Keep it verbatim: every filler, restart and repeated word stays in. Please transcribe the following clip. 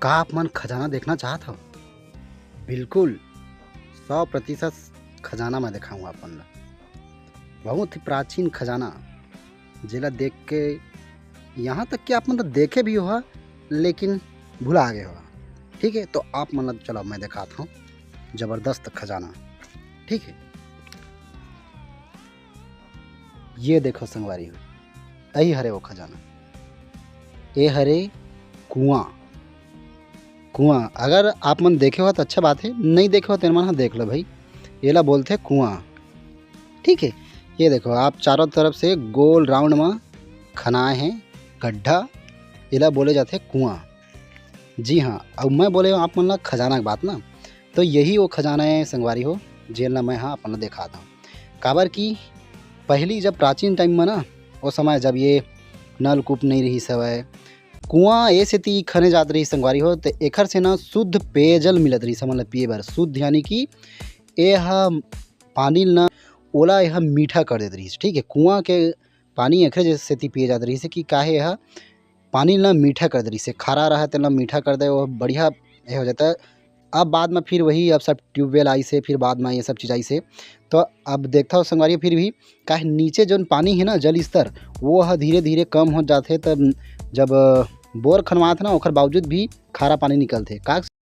का आप मन खजाना देखना चाहत हव? बिल्कुल, सौ प्रतिशत खजाना मैं देखाऊँ आप मन ला। बहुत ही प्राचीन खजाना, जेला देख के यहाँ तक कि आप मन तो देखे भी होहा, लेकिन भुला गए होहा। ठीक है, तो आप मन ला चलो मैं देखात हूँ जबरदस्त खजाना। ठीक है, ये देखो संगवारी हो, यही हरे वो खजाना। ये हरे कुआं। कुआं अगर आप मन देखे हो तो अच्छा बात है, नहीं देखे हो तो मन ह देख लो भाई, एला बोलथे कुआं। ठीक है, ये देखो, आप चारों तरफ से गोल राउंड में खनाए हैं गड्ढा, एला बोले जाथे कुआं। जी हाँ, अब मैं बोले आप मन ला खजाना के बात ना, तो यही वो खजाना है संगवारी हो, जेन ला मैं हा अपन ला देखात हूँ। काबर कि पहली जब प्राचीन टाइम में ना, वो समय जब ये नलकूप नहीं रही सवय, कुआं ए सेती खने जात रही संगवारी हो, तो एखर से ना शुद्ध पेयजल मिलत रही हमन ला पिए बर। शुद्ध यानी कि ए ह पानी ल ना, ओला ए ह मीठा कर देत रहिस। ठीक है, कुआं के पानी एखरे जे सेती पिए जात रहिस कि काहे ए ह पानी ल ना मीठा कर दे रहिस, खारा रहा तेला मीठा कर दे, वो बढ़िया ए हो जाता। अब बाद में फिर वही, अब सब ट्यूबवेल आइस हे, फिर बाद में ये सब चीज़ आइस हे। तो अब देखता हो संगवारी, फिर भी काहे नीचे जोन पानी है ना, जल स्तर, वो ह धीरे धीरे कम हो जाथे। तब जब बोर खनवात ना, ओकर बावजूद भी खारा पानी निकलथे। का